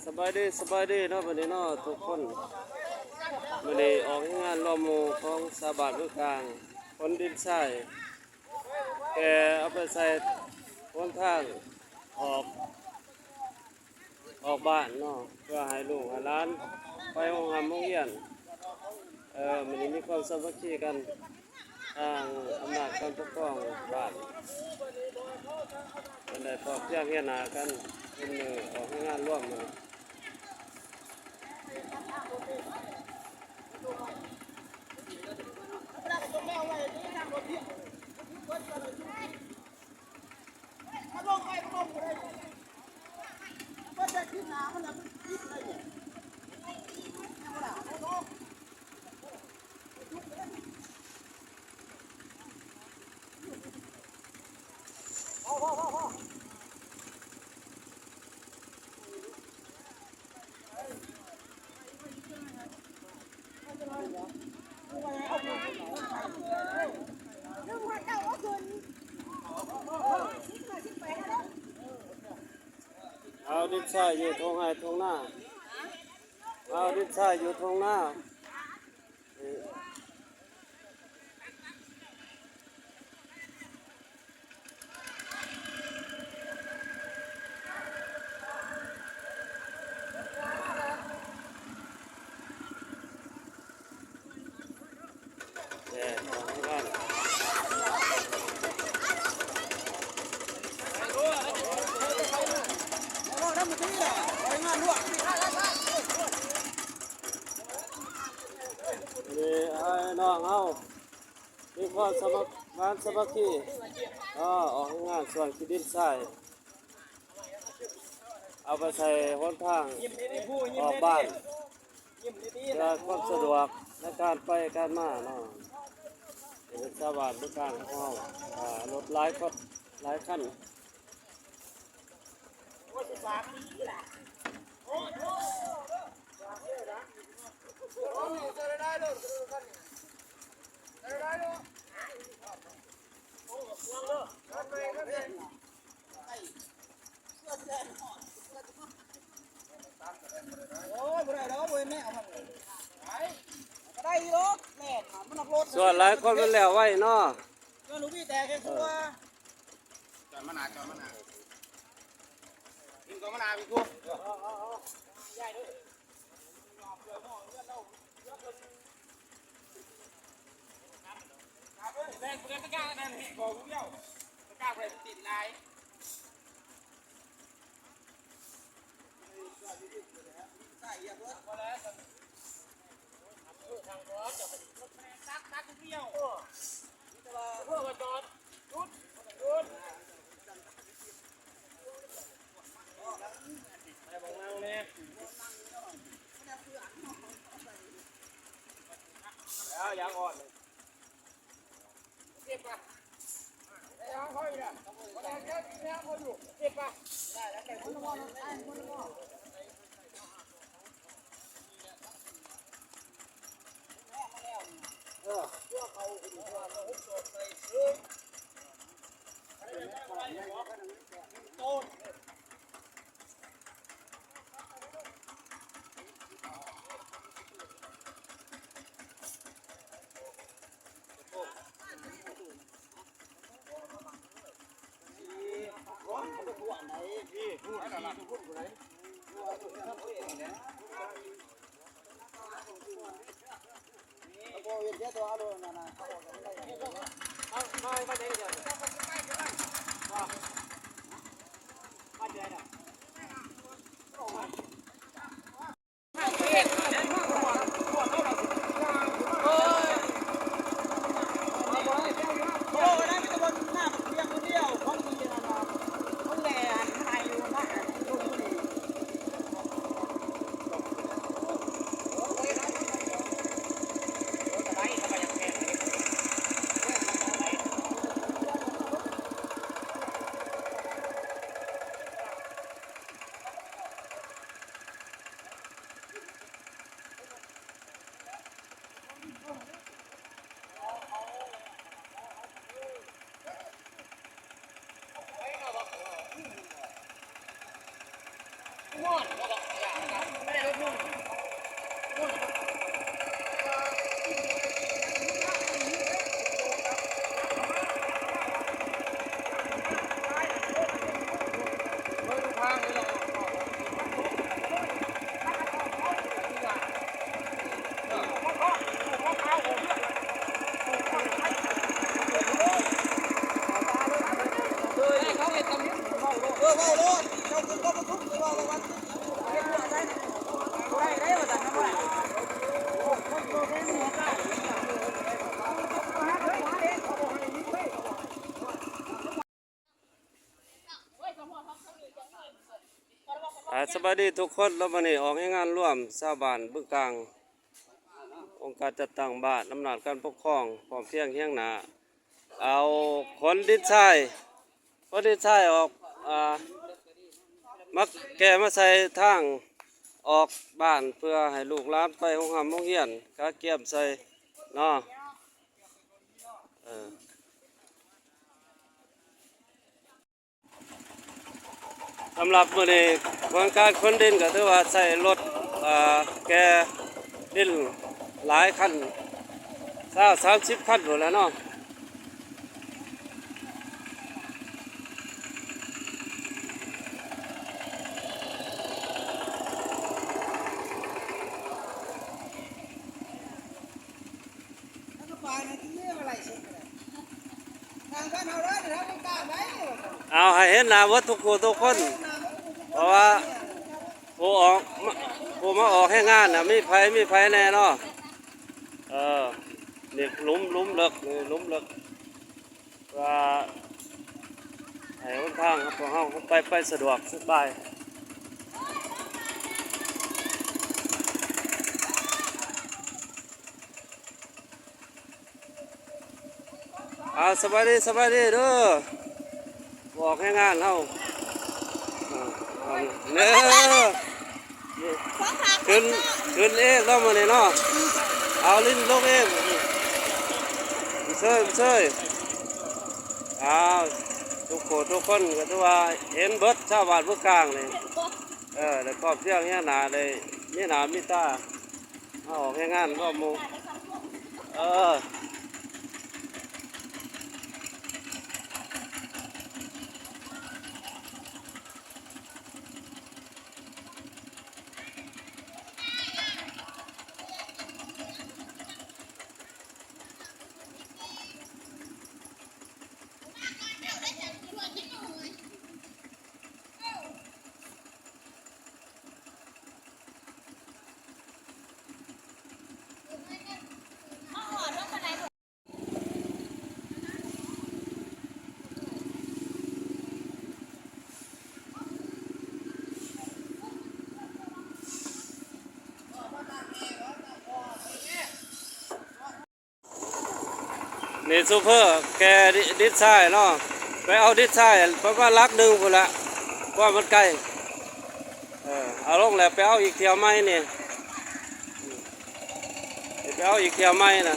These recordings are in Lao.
ສະບາຍດີ ສະບາຍດີເນາະ ບັດນີ້ເນາະທຸກຄົນ. ມື້ນີ້ອອກແຮງງານລວມໝູ່ຂອງຊາວບ້ານເມືອງກາງ ຂົນດິນຊາຍ ແຕ່ເອົາໄປໃສ່ຫົນທາງອອກ ອອກບ້ານເນາະ ເພື່ອໃຫ້ລູກໃຫ້ຫຼານໄປໂຮງຮ່ຳໂຮງຮຽນ. ເອີ ມື້ນີ້ມີຄວາມສາມັກຄີກັນ ທາງອຳນາດການປົກຄອງບ້ານ ເພິ່ນໄດ້ພ້ອມພຽງຮຽນໜ້າກັນ ເປັນມື້ອອກແຮງງານລວມມື້ນີ້. ເອົາດິນຊາຍຢູ່ທົ່ງໄຮ່ທົ່ງນາ ເອົາດິນຊາຍຢູ່ທົ່ງນາ. ນີ້ ອ້າຍນ້ອງເຮົາມີຄວາມສະໝັກ ຄວາມສາມັກຄີ ເນາະ ອອກແຮງງານຊ່ວງຂີ້ດິນຊາຍ ເອົາໄປໃສ່ຫົນທາງອອກບ້ານ ເພື່ອຄວາມສະດວກໃນການໄປການມາເນາະ. ເປັນຊາວບ້ານເມືອງກາງຂອງເຮົາ ອ່າ ລົດຫຼາຍຄົນ ຫຼາຍຄັນ. ໂອ້ຍ ບໍ່ໄດ້ດອກ ບໍ່ແມ່ນແນວມັນ ໄດ້ຢູ່ດອກ ແລ່ນ ມັນນອກລົດ ສ່ວນຫຼາຍຄົນມັນແລ້ວໄວເນາະ ສ່ວນລູກພີ່ແຕກແຄ່ຄົວ ຈອດມາໜ້າ ຈອດມາໜ້າ ກິນກ່ອນມາໜ້າ ມີຄົວ ແບ່ງເພິ່ນຕະກະນັ້ນ ເຮັດບໍ່ຜູ້ດຽວ ຕະກະໄປຕິດຫຼາຍ. ສະບາຍດີທຸກຄົນເນາະ, ມື້ນີ້ອອກແຮງງານລວມຊາວບ້ານບຶງກາງ, ອົງການຈັດຕັ້ງບ້ານ, ອຳນາດການປົກຄອງ ພ້ອມພຽງຮຽງໜ້າ ເອົາຂົນດິນຊາຍ, ຂົນດິນຊາຍອອກ ອາ ມາແກ່ມາໃສ່ທາງອອກບ້ານ ເພື່ອໃຫ້ລູກຫຼານໄປໂຮງຮ່ຳໂຮງຮຽນ ກະກຽມໃສ່ເນາະ. ເອີ ສຳລັບມື້ນີ້ ຂະບວນການຂົນດິນກໍຖືວ່າໃຊ້ລົດ ເອີ ແກ່ດິນຫຼາຍຄັນ ຊາວ ສາມສິບຄັນພຸ້ນແຫຼະເນາະ. ເອົາໃຫ້ເຫັນໜ້າເບິດທຸກຜູ້ທຸກຄົນ ເພາະວ່າຜູ້ອອກ ມາ ຜູ້ມາອອກແຮງງານນະ ມີໃຜ ມີໃຜແດ່ເນາະ. ເອີ ນີ້ ຫຼຸມ ຫຼຸມເລິກ ນີ້ ຫຼຸມເລິກ ວ່າໃຫ້ຫົນທາງພວກເຮົາໄປ ໄປສະດວກສະບາຍ. ເອົາ ສະບາຍດີ ສະບາຍດີເດີ ອອກແຮງງານເຮົາ ເອີ ເດີ. ຂຶ້ນ ຂຶ້ນເອງເນາະມື້ນີ້ເນາະ, ເອົາລິ້ນລົງເອງ ເຊີຍ ເຊີຍ. ອ້າວ ທຸກຜູ້ທຸກຄົນກໍຖືວ່າເຫັນເບິດ ຊາວບ້ານເມືອງກາງນີ້ ເອີ ໄດ້ພ້ອມພຽງເຮືອນໜ້າ ໄດ້ມີໜ້າມີຕາ ມາອອກແຮງງານຮ່ວມໝູ່ ເອີ. ນີ້ໂຊເຟີແກ່ດິນຊາຍເນາະ ໄປເອົາດິນຊາຍປະມານຫຼັກໜຶ່ງພຸ້ນລະ ເພາະວ່າມັນໄກ. ເອີ ເອົາລົງແລ້ວໄປເອົາອີກຖ້ຽວໃໝ່ນີ້ ໄປເອົາອີກຖ້ຽວໃໝ່ນະ.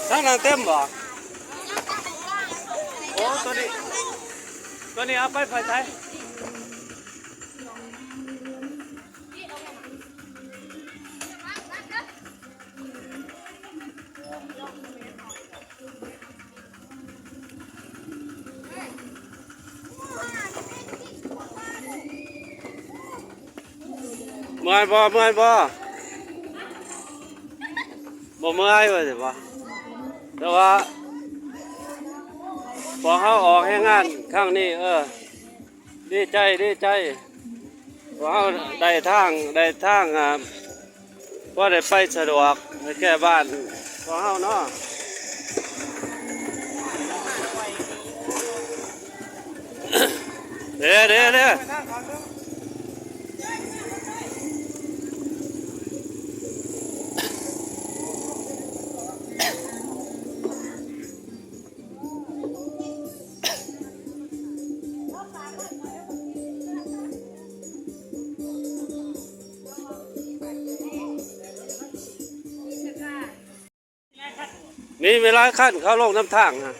ທາງນັ້ນເຕັມບໍ່? ໂອ້ ຕົວນີ້ ຕົວນີ້ເອົາໄປ ໄປໃສ? ເມື່ອຍບໍ່? ເມື່ອຍບໍ່? ບໍ່ເມື່ອຍວ່າຊັ້ນບໍ່? ແຕ່ວ່າພວກເຮົາອອກແຮງງານຄັ້ງນີ້ ເອີ ດີໃຈ ດີໃຈ ພວກເຮົາໄດ້ທາງ ໄດ້ທາງ ອ່າ ພໍໄດ້ໄປສະດວກ ໄປແກ່ບ້ານຂອງເຮົາເນາະ. ເດ້ ເດ້ ເດ້. ມີ ມີຫຼາຍຄັນເຂົາລົງນຳທາງຫັ້ນ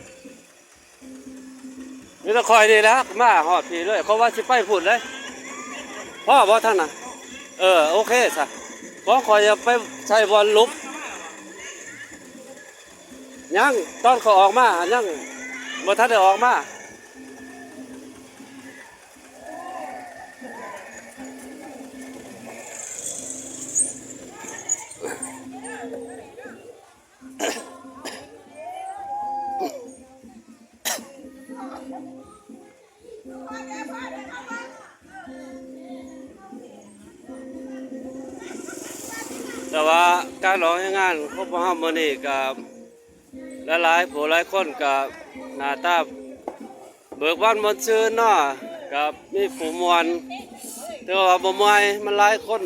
ມີແຕ່ຂ້ອຍນີ້ແຫຼະມາຮອດພີ້ເລີຍ ເຂົາວ່າຊິໄປພຸ້ນເດ້. ພໍບໍ່ທາງນັ້ນ? ເອີ ໂອເຄຊະ ຂອງຂ້ອຍໄປໃສ່ບ່ອນຫຼຸບ ຍັງ ຕອນຂ້ອຍອອກມາ ຍັງບໍ່ທັນໄດ້ອອກມາ. ແຕ່ວ່າການອອກແຮງງານຂອງພວກເຮົາມື້ນີ້ກໍຫຼາຍໆ ຜູ້ຫຼາຍຄົນກໍໜ້າຕາເບີກບານມ່ວນຊື່ນເນາະ ກໍມີຜູ້ມ່ວນ ແຕ່ວ່າບໍ່ເມື່ອຍ ມັນຫຼາຍຄົນ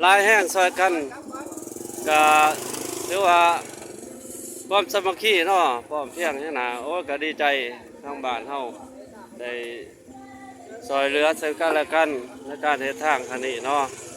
ຫຼາຍແຮງຊ່ອຍກັນ ກະຖືວ່າຄວາມສາມັກຄີເນາະ ພ້ອມພຽງຫັ້ນນະ. ໂອ້ຍ ກະດີໃຈທາງບ້ານເຮົາໄດ້ຊ່ອຍເຫຼືອເຊິ່ງກັນແລະກັນໃນການເຮັດທາງຄັ້ງນີ້ເນາະ.